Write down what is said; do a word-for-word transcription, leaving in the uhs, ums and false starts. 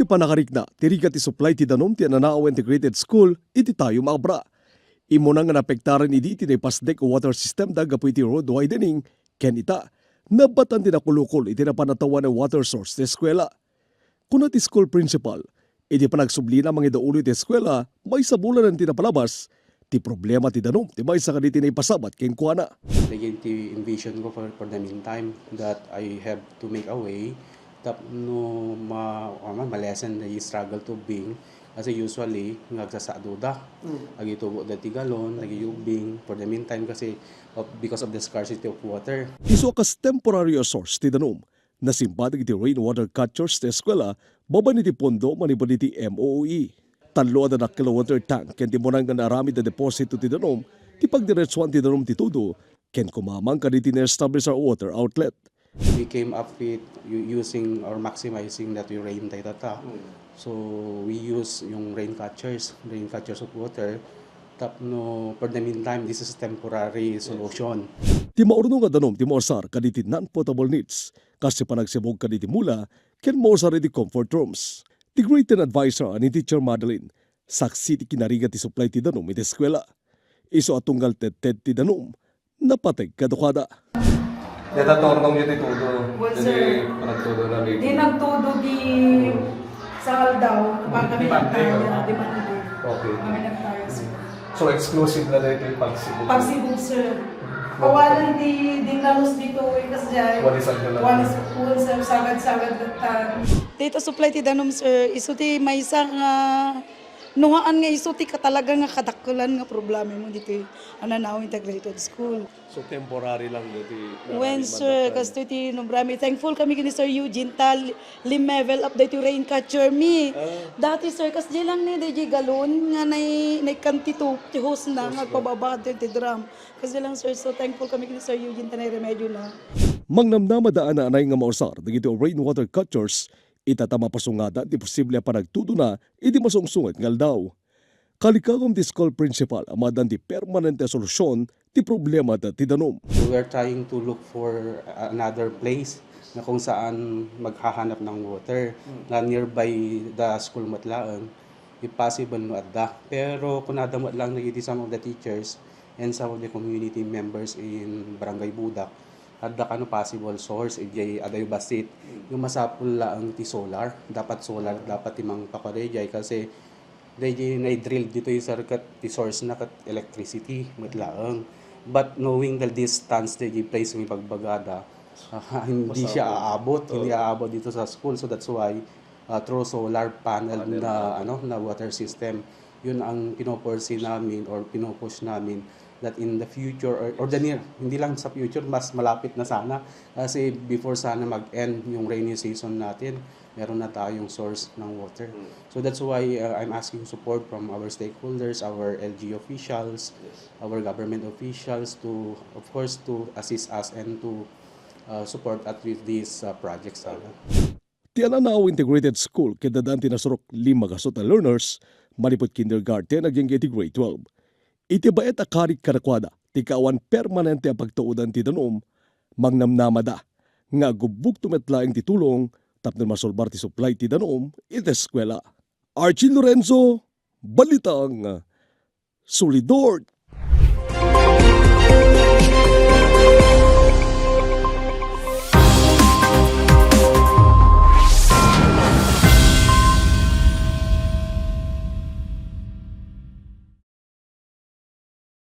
Panagarikna ti rigat ti supply ti danum ti Ananao Integrated School iti Tayo Mabra. Immuna nga naapektaren idi ti naipasdek water system da gapu iti road widening, ken ita, nabbatan ti nakulukol iti napan a tawen a water source ti eskuela. Kuna ti school principal, iti panagsublina mangidauluy ti eskuela, maysa bulanen ti napalabas ti problema ti danum ti maysa kaditi naipasabat kenkuana. Again, ti envision ko for, for the meantime that I have to make a way tapno ma, ma, ma-lessen the struggle to bring kasi usually nga agsasado da. Agitubo da ti galon, nagiyubing for the meantime kasi of, because of the scarcity of water. Isu a kas temporary a source ti danum, nasimba dagiti rainwater catchers ti eskuela babaen iti pondo manipud iti M O O E. Tallo a dakkel a water tank ken ti immuna nga naaramid a deposito ti danum ti pagdiretsuan ti danum ti tudo ken kumamang kaditi na-establish a water outlet. We came up with u-, using or maximizing that rain daytata. So we use yung rain catchers, rain catchers of water. Tapno for the meantime, this is a temporary solution. Ti maurnong a danum ti mausar kaditi non-potable needs, kas ti panagsibug kaditi mula ken mausar iti comfort rooms. Ti Grade ten advisor a ni Teacher Madeline, saksi ti kinarigat ti supply ti danum iti eskuela. Isu a tunggal tedted ti danum, napateg kadakuada. Deta turnong iti tudo. Wen, sir. Panagtudo na Di nagtudo di sa aldaw, kapag kami nagtayo, di ba nito? Okay. Kami nagtayo, sir. So, exclusive na dito yung pagsibog? Pagsibog, sir. Kawalan di, di nalus dito, eh, kasi dyan. Walisan nyo lang. Walis, sir, sagad-sagad lang. Dito supply ti danum, sir. Isu ti maysa nga Nuhaan nga isu ti katalaga nga kadakkelan nga problema mo ditoy Ananao Integrated School. So temporary lang ditoy. Wen, sir, kastoy ti nubrami. Thankful kami ken ni Sir Eugene ta li-, limevel up daytoy rain catcher mi. Ah. Dati, sir, kasdiay lang ni dayjay galon nga nay-, naikkan ti tu-, ti hose na nga agpababa ditoy ti drum. Kasdiay lang, sir, so thankful kami ken ni Sir Eugene ta nairemedyo na. Mangnamnama da a naanay nga mausar dagiti rainwater catchers ita ta mapasungada ti posible a panagtudona iti masungsunget nga aldaw. Kalikagum ti school principal a maaddaan ti permanente a solusyon ti problema da ti danum. We are trying to look for another place na kung saan maghahanap ng water na nearby the school met laeng, if possible no adda. Pero kunada met lang dagiti some of the teachers and some of the community members in Barangay Budak, adda kano possible source idiay adayo bassit. Yung masapul laeng ti solar, dapat solar, dapat ti mangpakua daydiay kasi daydiay naidrill ditoy sir ket ti source na ket electricity met laeng. But knowing the distance daydiay place nga ibagbagada, ah, hindi siya aabot, hindi aabot dito sa school. So that's why uh, through solar panel na ano na water system. Yun ang pinoporesee namin or pinopush namin that in the future or, or the near, hindi lang sa future, mas malapit na sana. Kasi before sana mag-end yung rainy season natin, meron na tayong source ng water. So that's why uh, I'm asking support from our stakeholders, our L G U officials, our government officials to, of course, to assist us and to uh, support us with these uh, projects. Sana. Ti Ananao Integrated School ket addaan ti nasurok lima gasut a learners manipud kindergarten agingga iti grade twelve. Iti bayat a karik kadakuada ti kaawan permanente a pagtaudan ti danum, mangnamnamada nga agubbugto met laeng ti tulong tapno masolbar ti supply ti danum iti eskuela. Archie Lorenzo, Balitang Solidor.